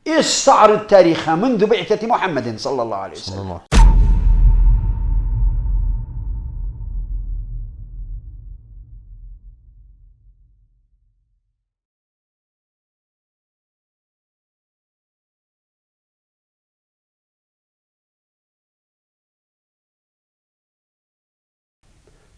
استعرض تاريخها منذ بعثة محمد صلى الله عليه وسلم.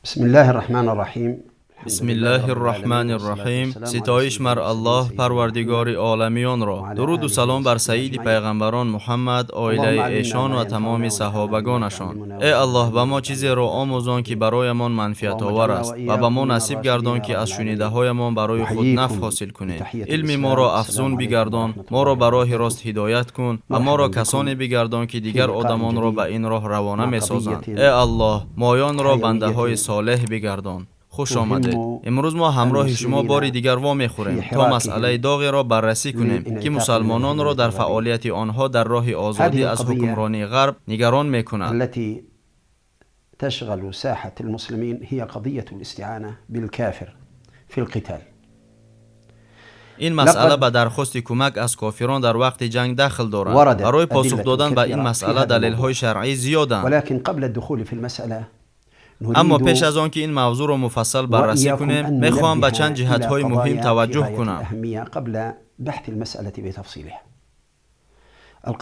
بسم الله الرحمن الرحيم. Бисмиллаҳир роҳманир роҳим. Ситоиш мар Аллоҳ парвардигори оламиёнро. Дуруду салом бар сайиди пайғамбарон Муҳаммад, оилаи эшон ва тамоми саҳобагонашон. Э Аллоҳ, ба мо чизеро омӯзон, ки бароямон манфиатовар аст ва ба мо насиб гардон, ки аз шунидаҳоямон барои худ нафъ ҳосил кунем. Илми моро афзун бигардон, моро ба роҳи рост ҳидоят кун ва моро касоне бигардон, ки дигар одамонро ба ин роҳ равона месозанд. Э Аллоҳ, моёнро бандаҳои солеҳ бигардон. Хуш омадед. Имрӯз мо ҳамроҳи шумо бори дигар вомехӯрем, то масъалаи доғеро баррасӣ кунем, ки мусалмононро дар фаъолияти онҳо дар роҳи озодӣ аз ҳукмронии ғарб нигарон мекунад. تشغل ساحة المسلمين هي قضية الاستعانة بالكافر في القتال. Ин масъала ба дархости кӯмак аз кофирон дар вақти ҷанг дахл дорад. Барои посух додан ба ин масъала далелҳои шаръӣ зиёданд. Аммо пеш аз он ки ин мавзӯъро муфассал баррасӣ кунем, мехоҳам ба чанд ҷиҳатҳои муҳим таваҷҷӯҳ кунам.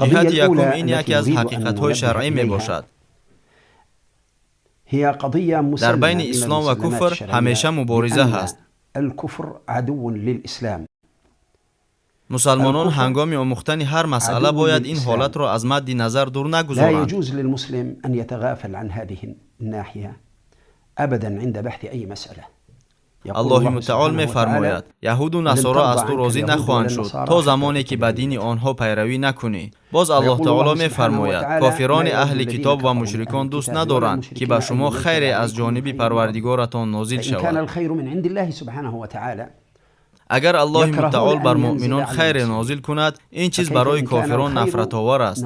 Ҷиҳати якум ин яке аз ҳақиқатҳои шаръӣ мебошад. Дар байни ислом ва куфр ҳамеша мубориза ҳаст. Мусалмонон ҳангоми омӯхтани ҳар масъала бояд ин ҳолатро аз мадди назар дур нагузоранд. Аллоҳи мутаол мефармояд: яҳуду насоро аз ту розӣ нахоҳанд шуд, то замоне ки ба дини онҳо пайравӣ накунӣ. Боз Аллоҳ таоло мефармояд: кофирони аҳли китоб ва мушрикон дӯст надоранд, ки ба шумо хайре аз ҷониби парвардигоратон нозил шавад. Агар Аллоҳи мутаол бар муъминон хайре нозил кунад, ин чиз барои кофирон нафратовар аст.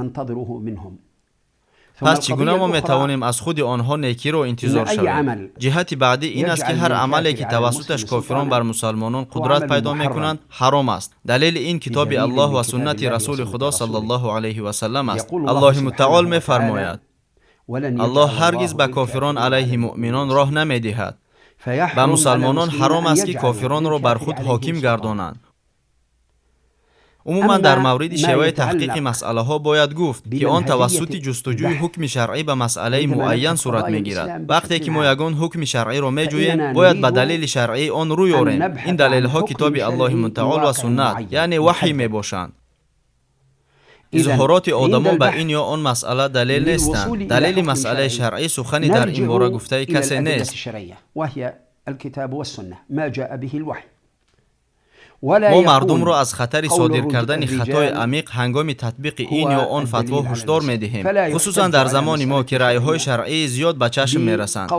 Пас чӣ гуна мо метавонем аз худи онҳо некиро интизор шавем? Ҷиҳати баъдӣ ин аст, ки ҳар амале, ки тавассуташ кофирон бар мусалмонон қудрат пайдо мекунанд, ҳаром аст. Далели ин китоби Аллоҳ ва суннати расули Худо саллаллоҳу алайҳи васаллам аст. Аллоҳи мутаол мефармояд: Аллоҳ ҳаргиз ба кофирон алайҳи муъминон роҳ намедиҳад. Ба мусалмонон ҳаром аст, ки кофиронро бар худ ҳоким гардонанд. Умуман дар мавриди шеваи таҳқиқи масъалаҳо бояд гуфт, ки он тавассути ҷустуҷӯи ҳукми шаръӣ ба масъалаи муайян сурат мегирад. Вақте ки мо ягон ҳукми шаръиро меҷӯем, бояд ба далели шаръии он рӯй орем. Ин далелҳо китоби Аллоҳи мутаол ва суннат, яъне ваҳй мебошанд. Изҳороти одамон ба ин ё он масъала далел нестанд. Далели масъалаи шаръӣ сухани дар ин бора гуфтаи касе нест. Мо мардумро аз хатари содир кардани хатои амиқ ҳангоми татбиқи ин ё он фатво ҳушдор медиҳем, хусусан дар замони мо, ки раъйҳои шаръии зиёд ба чашм мерасанд.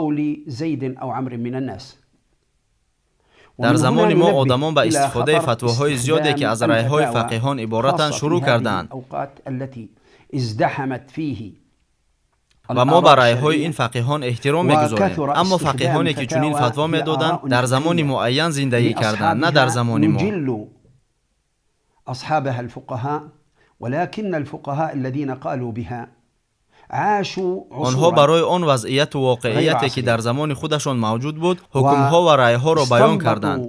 Дар замони мо одамон ба истифодаи фатвоҳои зиёде, ки аз раъйҳои фақиҳон иборатанд, шурӯъ кардаанд ва мо ба раъйҳои ин фақиҳон эҳтиром мегузорем. Аммо фақиҳоне, ки чунин фатво медоданд, дар замони муайян зиндагӣ карданд, на дар замони мо. Онҳо барои он вазъияту воқеияте, ки дар замони худашон мавҷуд буд, ҳукмҳо ва раъйҳоро баён карданд.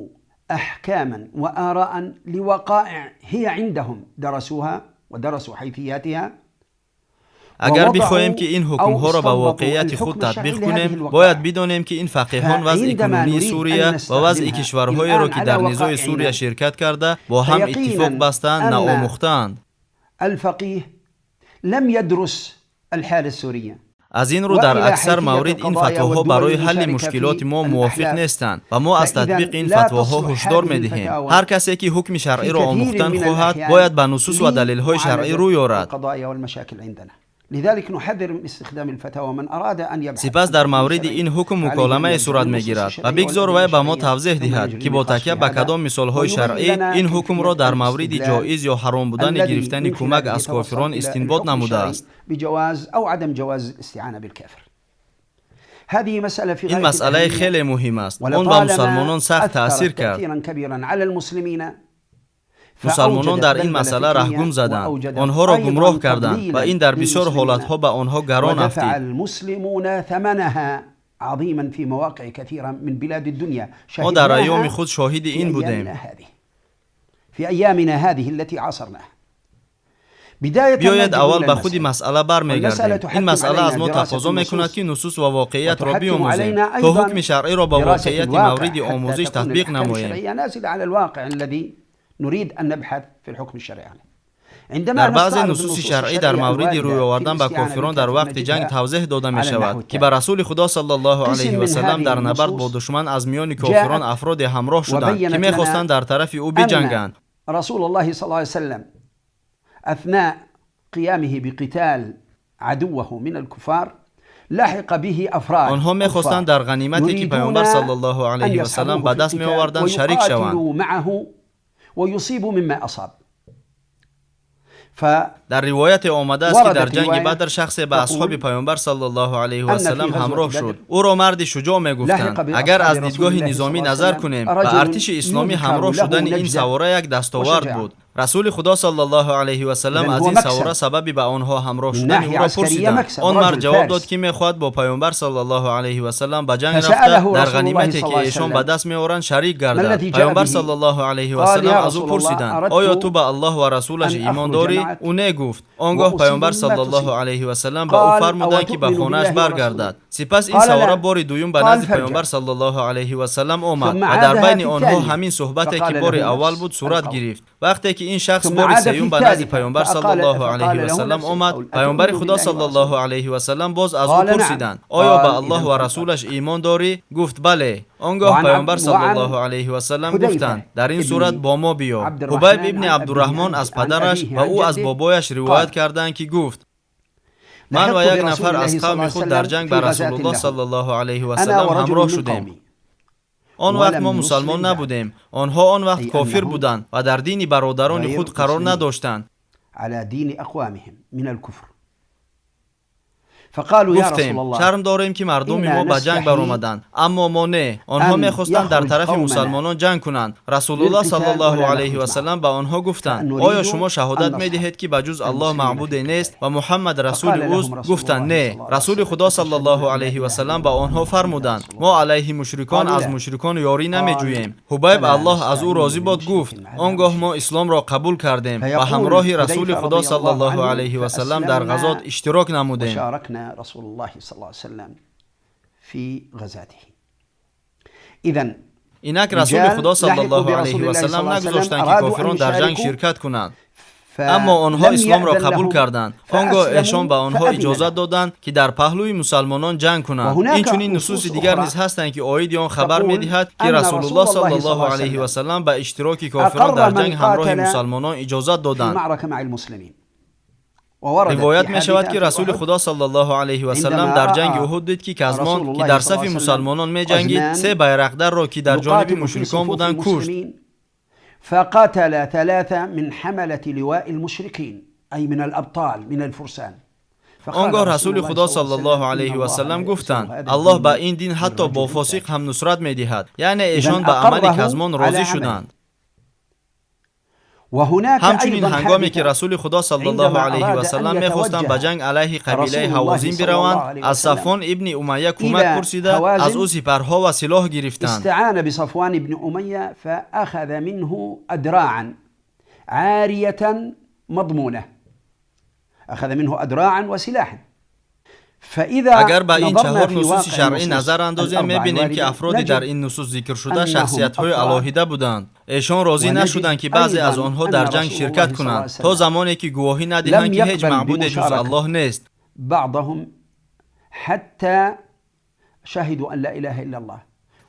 Агар бихоҳем, ки ин ҳукмҳоро ба воқеияти худ татбиқ кунем, бояд бидонем, ки ин фақиҳон вазъи кунунии Сурия ва вазъи кишварҳоеро, ки дар низои Сурия ширкат карда, бо ҳам иттифоқ бастаанд, наомӯхтаанд. Аз ин рӯ дар аксар маврид ин фатвоҳо барои ҳалли мушкилоти мо мувофиқ нестанд ва мо аз татбиқи ин фатвоҳо ҳушдор медиҳем. Ҳар касе, ки ҳукми шаръиро омӯхтан хоҳад, бояд ба нусус ва далелҳои шаръӣ рӯй орад. Сипас дар мавриди ин ҳукм муколамае сурат мегирад ва бигзор вай ба мо тавзеҳ диҳад, ки бо такя ба кадом мисолҳои шаръӣ ин ҳукмро дар мавриди ҷоиз ё ҳаром будани гирифтани кӯмак аз кофирон истинбот намудааст. Ин масъалаи хеле муҳим аст. Он ба мусалмонон сахт таъсир кард. Мусалмонон дар ин масъала раҳгум заданд, онҳоро гумроҳ карданд ва ин дар бисёр ҳолатҳо ба онҳо гарон афтид. Мо дар айёми худ шоҳиди ин будем. Биёед аввал ба худи масъала бармегардем. Ин масъала аз мо тақозо мекунад, ки нусус ва воқеиятро биомӯзем, то ҳукми шаръиро ба воқеияти мавриди омӯзиш татбиқ намоем. Дар баъзе нусуси шаръӣ дар мавриди рӯй овардан ба кофирон дар вақти ҷанг тавзеҳ дода мешавад, ки ба Расули Худо саллаллоҳу алайҳи васаллам дар набард бо душман аз миёни кофирон афроде ҳамроҳ шуданд, ки мехостанд дар тарафи ӯ биҷанганд. أثناء قيامه بقتال عدوه من الكفار لحق به أفراد. Онҳо мехостанд дар ғанимате, ки Паёмбар саллаллоҳу алайҳи васаллам ба даст меоварданд, шарик шаванд. Дар ривояте омадааст, ки дар ҷанги Бадр шахсе ба асҳоби Паёмбар саллаллоҳу алайҳи васаллам ҳамроҳ шуд. Ӯро марди шуҷоъ мегуфтанд. Агар аз дидгоҳи низомӣ назар кунем, ба артиши исломӣ ҳамроҳ шудани ин савора як дастовард буд. Расули Худо саллаллоҳу алайҳи васаллам аз ин савора сабаби ба онҳо ҳамроҳ шудани ӯро пурсиданд. Он мард ҷавоб дод, ки мехоҳад бо Паёмбар саллаллоҳу алайҳи васаллам ба ҷанг рафта, дар ғанимате, ки эшон ба даст меоранд, шарик гардад. Паёмбар саллаллоҳу алайҳи васаллам аз ӯ пурсиданд: оё ту ба Аллоҳ ва расулаш имон дорӣ? Ӯ не гуфт. Он гоҳ Паёмбар саллаллоҳу алайҳи васаллам ба ӯ фармуданд, ки ба хонааш баргардад. Сипас ин савора бори дуюм ба назди Паёмбар саллаллоҳу алайҳи васаллам омад ва дар байни онҳо ҳамин суҳбате, ки бори аввал буд, сурат гирифт. Вақте ки ин шахс бори сеюм ба назди Паёмбар саллаллоҳу алайҳи васаллам омад, Паёмбари Худо саллаллоҳу алайҳи васаллам боз аз ӯ пурсиданд: оё ба Аллоҳ ва расулаш имон дорӣ? Гуфт: бале. Он гоҳ Паёмбар саллаллоҳу алайҳи васаллам гуфтанд: дар ин сурат бо мо биё. Ҳубайб ибни Абдурраҳмон аз падараш ва ӯ аз бобояш ривоят карданд, ки гуфт: ман ва як нафар аз қавми худ дар ҷанг ба Расулуллоҳ саллаллоҳу алайҳи васаллам ҳамроҳ шудем. Он вақт мо мусалмон набудем. Онҳо он вақт кофир буданд ва дар дини бародарони худ қарор надоштанд. Гуфтем: шарм дорем, ки мардуми мо ба ҷанг баромаданд, аммо мо не. Онҳо мехостанд дар тарафи мусалмонон ҷанг кунанд. Расулуллоҳ саллаллоҳу алайҳи васаллам ба онҳо гуфтанд: оё шумо шаҳодат медиҳед, ки ба ҷуз Аллоҳ маъбуде нест ва Муҳаммад расули ӯст? Гуфтанд: не. Расули Худо саллаллоҳу алайҳи васаллам ба онҳо фармуданд: мо алайҳи мушрикон аз мушрикон ёрӣ намеҷӯем. Ҳубайб, Аллоҳ аз ӯ розӣ бод, гуфт: он гоҳ мо исломро қабул кардем ва ҳамроҳи Расули Худо саллаллоҳу алайҳи васаллам дар ғазот иштирок намудем. رسول الله صلى الله عليه وسلم في غزاته. إذن инак Расули Худо саллаллоҳу алайҳи васаллам нагузоштанд, ки кофирон дар ҷанг ширкат кунанд, аммо онҳо исломро қабул карданд. Он гоҳ эшон ба онҳо иҷозат доданд, ки дар паҳлӯи мусалмонон ҷанг кунанд. Инчунин нусуси дигар низ ҳастанд, ки оиди он хабар медиҳад, ки Расулуллоҳ саллаллоҳу алайҳи васаллам ба иштироки кофирон дар ҷанг ҳамроҳи мусалмонон иҷозат доданд. Ривоят мешавад, ки Расули Худо саллаллоҳу алайҳи васаллам дар ҷанги Уҳуд дид, ки Казмон, ки дар сафи мусалмонон меҷангид, се байрақдарро, ки дар ҷониби мушрикон буданд, кушт. فقتل ثلاثة من حملة لواء المشركين، أي من الأبطال من الفرسان. Он гоҳ Расули Худо саллаллоҳу алайҳи васаллам гуфтанд: Аллоҳ ба ин дин ҳатто бо фосиқ ҳам нусрат медиҳад. Яъне эшон ба амали Казмон розӣ шуданд. Ҳамчунин ҳангоме ки Расули Худо саллаллоҳу алайҳи васаллам мехостанд ба ҷанг алайҳи қабилаи Ҳавозин бираванд, аз Сафвон ибни Умайя кӯмак пурсида, аз ӯ сипарҳо ва силоҳ гирифтанд. استعان بصفوان بن أمية فأخذ منه أدراعا عارية مضمونة، أخذ منه أدراعا وسلاحا. Агар ба ин чаҳор нусуси шаръӣ назар андозем, мебинем, ки афроди дар ин нусус зикршуда шахсиятҳои алоҳида буданд. Эшон розӣ нашуданд, ки баъзе аз онҳо дар ҷанг ширкат кунанд, то замоне ки гувоҳӣ надиҳанд, ки ҳеҷ маъбуде ҷуз Аллоҳ нест.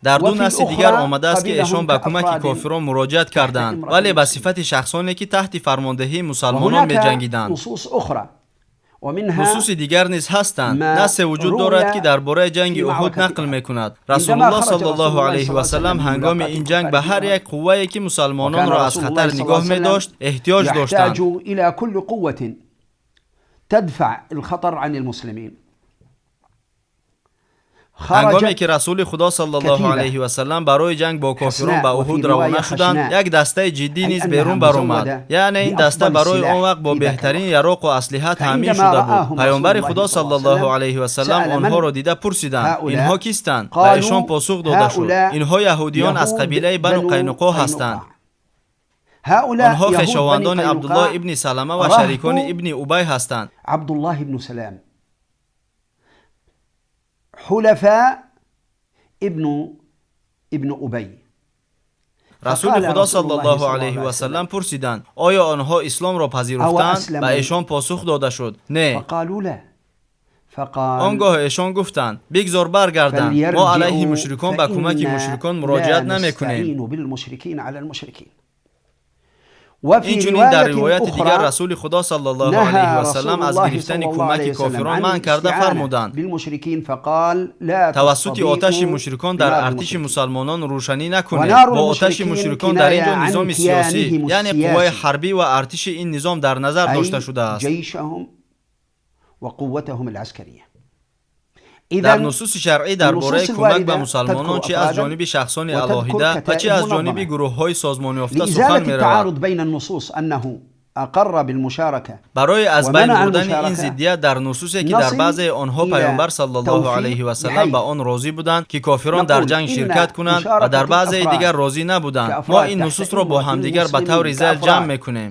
Дар ду наси дигар омадааст, ки эшон ба кӯмаки кофирон муроҷиат карданд, вале ба сифати шахсоне, ки таҳти фармондеҳии мусалмонон меҷангиданд. Нусуси дигар низ ҳастанд. Насе вуҷуд дорад, ки дар бораи ҷанги Уҳуд нақл мекунад. Расулуллоҳ саллаллоҳу алайҳи васаллам ҳангоми ин ҷанг ба ҳар як қуввае, ки мусалмононро аз хатар нигоҳ медошт, эҳтиёҷ доштанд. Ҳангоме ки Расули Худо саллаллоҳу алайҳи васаллам барои ҷанг бо кофирон ба Уҳуд равона шуданд, як дастаи ҷиддӣ низ берун баромад. Яъне ин даста барои он вақт бо беҳтарин яроқу аслиҳа таъмин шуда буд. Паёмбари Худо саллаллоҳу алайҳи васаллам онҳоро дида пурсиданд: инҳо кистанд? Ба эшон посух дода шуд: инҳо яҳудиён аз қабилаи Бану Қайнуқо ҳастанд. Онҳо хешовандони Абдуллоҳ ибни Салама ва шарикони ибни Убай ҳастанд. حلفاء ابن أبي. Расули Худо саллаллоҳу алайҳи васаллам пурсиданд: оё онҳо исломро пазируфтанд? Ба эшон посух дода шуд: не. Он гоҳ эшон гуфтанд: бигзор баргарданд, мо алайҳи мушрикон ба кӯмаки мушрикон муроҷиат намекунем. Инчунин дар ривояти дигар Расули Худо саллаллоҳу алайҳи васаллам аз гирифтани кӯмаки кофирон манъ карда фармуданд: тавассути оташи мушрикон дар артиши мусалмонон рӯшанӣ накунед. Бо оташи мушрикон дар ин ҷо низоми сиёсӣ, яъне қувваи ҳарбӣ ва артиши ин низом дар назар дошта шудааст. Дар нусуси шаръӣ дар бораи кӯмак ба мусалмонон чӣ аз ҷониби шахсони алоҳида ва чӣ аз ҷониби гурӯҳҳои созмонёфта сухан меравад. Барои аз байн бурдани ин зиддият дар нусусе ки дар баъзеи онҳо паёмбар саллаллоҳу алайҳи васаллам ба он розӣ буданд ки кофирон дар ҷанг ширкат кунанд ва дар баъзеи дигар розӣ набуданд, мо ин нусусро бо ҳамдигар ба таври зайл ҷамъ мекунем.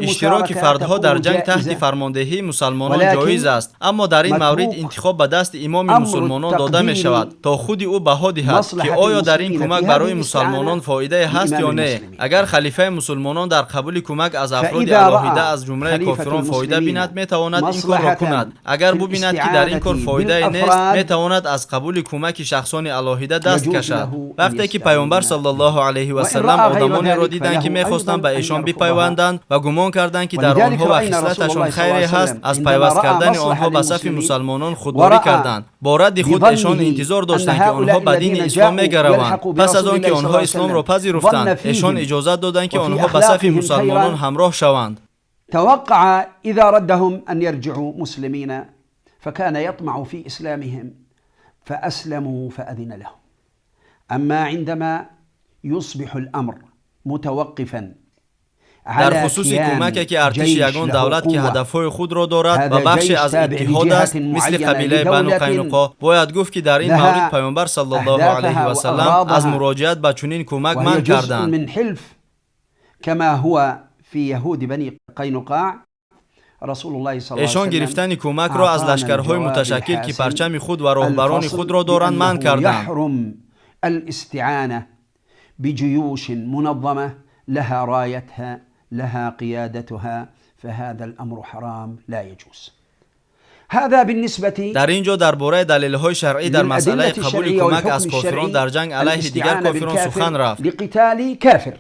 Иштироки фардҳо дар ҷанг таҳти фармондеҳии мусалмонон ҷоиз аст, аммо дар ин маврид интихоб ба дасти имоми мусулмонон дода мешавад то худи ӯ баҳо диҳад ки оё дар ин кӯмак барои мусалмонон фоидае ҳаст ё не. Агар халифаи мусулмонон дар қабули кӯмак аз афроди алоҳида аз ҷумлаи кофирон фоида бинад, метавонад ин корро кунад. Агар бубинад ки дар ин кор фоидае нест, метавонад аз қабули кӯмаки шахсони алоҳида даст кашад. Вақте ки паёмбар саллаллоҳу алайҳи васаллам одамонеро диданд ки мехостанд ба эшон бипайванданд ва гумон карданд ки дар онҳо ва хислаташон хайре ҳаст, аз пайваст кардани онҳо ба сафи мусалмонон худдорӣ карданд. Бо радди худ эшон интизор доштанд ки онҳо ба дини ислом мегараванд. Пас аз он ки онҳо исломро пазируфтанд, эшон иҷозат доданд ки онҳо ба сафи мусалмонон ҳамроҳ шаванд. توقع إذا ردهم أن يرجعوا مسلمين، فكان يطمع في إسلامهم فأسلموا فأذن لهم. أما عندما يصبح الأمر متوقفا дар хусуси кӯмаке ки артиши ягон давлат ки ҳадафҳои худро дорад ва бахше аз иттиҳод аст, мисли қабилаи Бану Қайнуқо, бояд гуфт ки дар ин маврид паёмбар саллаллоҳу алайҳи васаллам аз муроҷиат ба чунин кӯмак манъ карданд. Эшон гирифтани кӯмакро аз лашкарҳои муташаккил ки парчами худ ва роҳбарони худро доранд манъ карданд. لها رايتها لها قيادتها، فهذا الأمر حرام لا يجوز. هذا بالنسبة дар ин ҷо дар бораи далелҳои шаръӣ дар масъалаи қабули кӯмак аз кофирон дар ҷанг алайҳи дигар кофирон сухан рафт. لقتال كافر.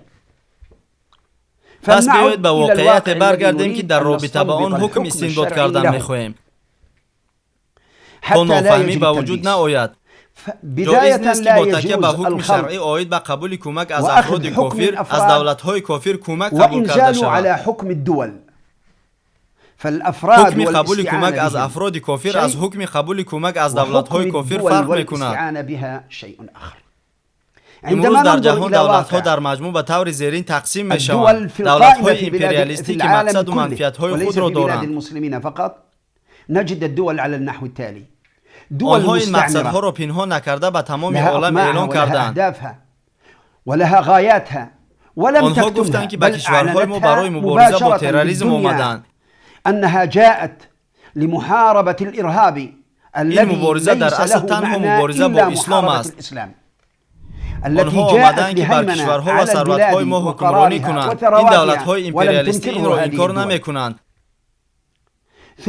Пас биёед ба воқеияте баргардем ки дар робита ба он ҳукм истинбот кардан мехоҳем, то нофаҳмӣ ба вуҷуд наояд. Ҷоиз нест ки бо такя ба ҳукми шаръӣ оид ба қабули кӯмак аз афроди кофир аз давлатҳои кофир кӯмак қабул карда шавад. Ҳукми қабули кӯмак аз афроди кофир аз ҳукми қабули кӯмак аз давлатҳои кофир фарқ мекунад. Имрӯз дар ҷаҳон давлатҳо дар маҷмӯъ ба таври зерин тақсим мешаванд: давлатҳои империалистӣ ки мақсаду манфиатҳои худро доранд. Онҳо ин мақсадҳоро пинҳон накарда ба тамоми олам эълон карданд. Онҳо гуфтанд ки ба кишварҳои мо барои мубориза бо терроризм омаданд. Ин мубориза дар асл танҳо мубориза бо ислом аст. Онҳо омаданд ки бар кишварҳо ва сарватҳои мо ҳукмронӣ кунанд. Ин давлатҳои империалистӣ инро инкор намекунанд.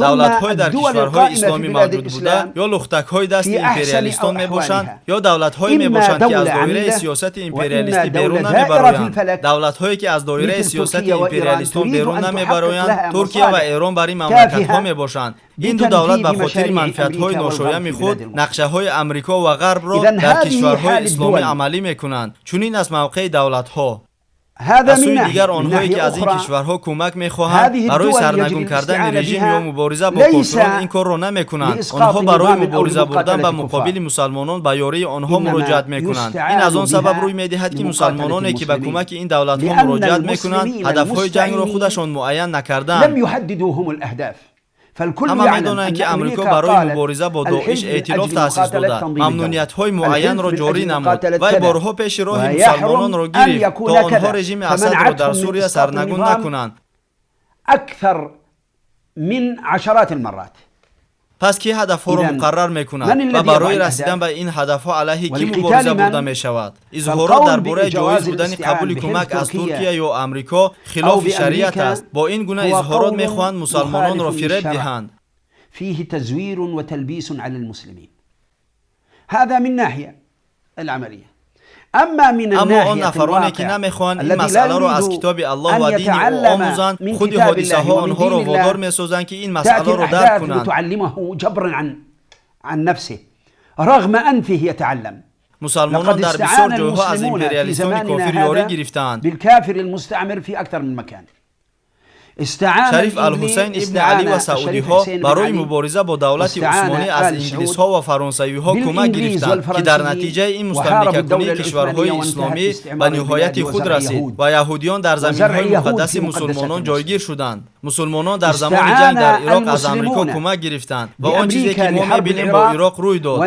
Давлатҳои дар кишварҳои исломӣ мавҷуд буда ё лухтакҳои дасти империалистон мебошанд, ё давлатҳое мебошанд ки аз доираи сиёсати империалистӣ берун намебароянд. Давлатҳое ки аз доираи сиёсати империалистон берун намебароянд, Туркия ва Эрон бар ин мамлакатҳо мебошанд. Ин ду давлат ба хотири манфиатҳои ношоями худ нақшаҳои Амрико ва Ғарбро дар кишварҳои исломӣ амалӣ мекунанд. Чунин аст мавқеи давлатҳо. Аз сӯи дигар, онҳое ки аз ин кишварҳо кӯмак мехоҳанд, барои сарнагун кардани режим ё мубориза бо кофирон ин корро намекунанд. Онҳо барои мубориза бурдан ба муқобили мусалмонон ба ёрии онҳо муроҷиат мекунанд. Ин аз он сабаб рӯй медиҳад, ки мусалмононе ки ба кӯмаки ин давлатҳо муроҷиат мекунанд, ҳадафҳои ҷангро худашон муайян накардаанд. Ҳама медонанд, ки Амрико барои мубориза бо Доиш эътилоф таъсис дода, мамнуниятҳои муайянро ҷорӣ намуд. Вай борҳо пеши роҳи мусалмононро гирифт, то онҳо режими Асадро дар Сурия сарнагун накунанд. Пас кӣ ҳадафҳоро муқаррар мекунад ва барои расидан ба ин ҳадафҳо алайҳи кӣ мубориза бурда мешавад? Изҳорот дар бораи ҷоиз будани қабули кӯмак аз Туркия ё Амрико хилофи шариат аст. Бо ин гуна изҳорот мехоҳанд мусалмононро фиреб диҳанд. Аммо он нафароне ки намехоҳанд ин масъаларо аз китоби Аллоҳ ва дини ӯ омӯзанд, худи ҳодисаҳо онҳоро водор месозанд, ки ин масъаларо дарк кунанд. Мусалмонон дар бисёр ҷойҳо аз империалистони кофир ёрӣ гирифтаанд. Шариф Алҳусайн ибни Алӣ ва саудиҳо барои мубориза бо давлати Усмонӣ аз инглисҳо ва фаронсавиҳо кӯмак гирифтанд, ки дар натиҷаи ин мустамликакунии кишварҳои исломӣ ба ниҳояти худ расид ва яҳудиён дар заминҳои муқаддаси мусулмонон ҷойгир шуданд. Мусулмонон дар замони ҷанг дар Ироқ аз Амрико кӯмак гирифтанд ва он чизе ки мо мебинем бо Ироқ рӯй дод.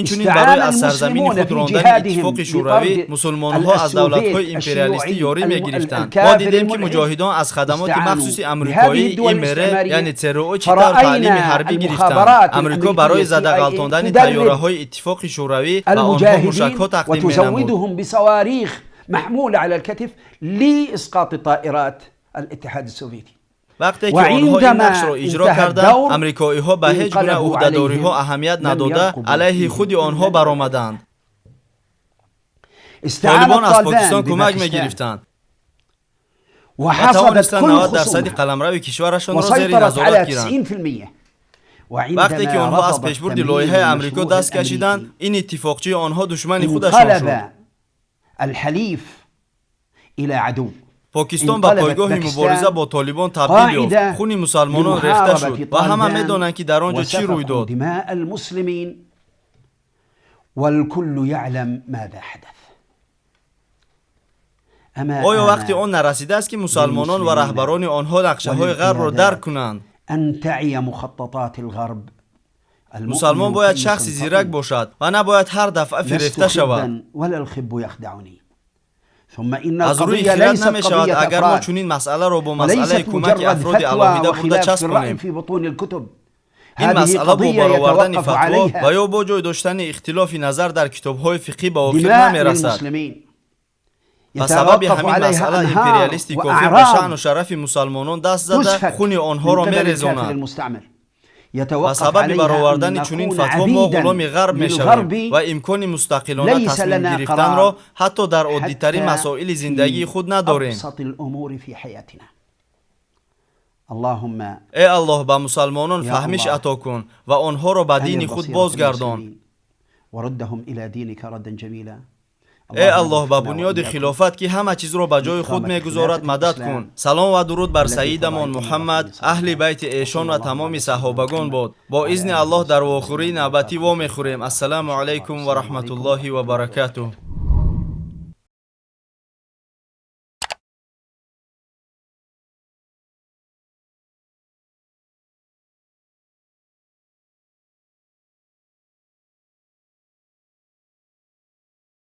Инчунин барои аз сарзамини худ рондани Иттифоқи Шӯравӣ мусулмонҳо аз давлатҳои империалистӣ ёрӣ мегирифтанд. Мо дидем, ки муҷоҳидон аз хадамоти махсуси амрикоӣ ИМР, яъне ЦРУ, чӣ тавр таълими ҳарбӣ гирифтанд. Амрико барои зада ғалтондани тайёраҳои Иттифоқи Шӯравӣ ба онҳо мушакҳо тақдим менамуд. Вақте ки онҳо ин нақшро иҷро карданд, амрикоиҳо ба ҳеҷ гуна ӯҳдадориҳо аҳамият надода, алайҳи худи онҳо баромаданд. Толибон аз Покистон кӯмак мегирифтанд ва тавонистанд 90% қаламрави кишварашонро зери назорат гиранд. Вақте ки онҳо аз пешбурди лоиҳаи Амрико даст кашиданд, ин иттифоқчии онҳо душмани худашон шуд. Покистон ба пойгоҳи мубориза бо толибон табдил ёфт. Хуни мусалмонон рехта шуд ва ҳама медонанд, ки дар он ҷо чӣ рӯй дод. Оё вақти он нарасидааст, ки мусалмонон ва раҳбарони онҳо нақшаҳои ғарбро дарк кунанд? Мусалмон бояд шахси зирак бошад ва набояд ҳар дафъа фирефта шавад. Аз рӯи хирад намешавад, агар мо чунин масъаларо бо масъалаи кӯмаки афроди алоҳида бурда часпонем. Ин масъала бо баровардани фатво ва ё бо ҷой доштани ихтилофи назар дар китобҳои фиқҳӣ ба охир намерасад. Ба сабаби ҳамин масъала империалисти кофир ба шаъну шарафи мусалмонон даст зада, хуни онҳоро мерезонад. Ба сабаби баровардани чунин фатво мо ғуломи ғарб мешавем ва имкони мустақилона тасмим гирифтанро ҳатто дар оддитарин масоили зиндагии худ надорем. Э Аллоҳ, ба мусалмонон фаҳмиш ато кун ва онҳоро ба дини худ бозгардон. Э Аллоҳ, ба бунёди хилофат, ки ҳама чизро ба ҷои худ мегузорад, мадад кун. Салом ва дуруд бар саидамон Муҳаммад, аҳли байти эшон ва тамоми саҳобагон бод. Бо изни Аллоҳ дар вохӯрии навбатӣ вомехӯрем. Ассалому алайкум ва раҳматуллоҳи ва баракатуҳ.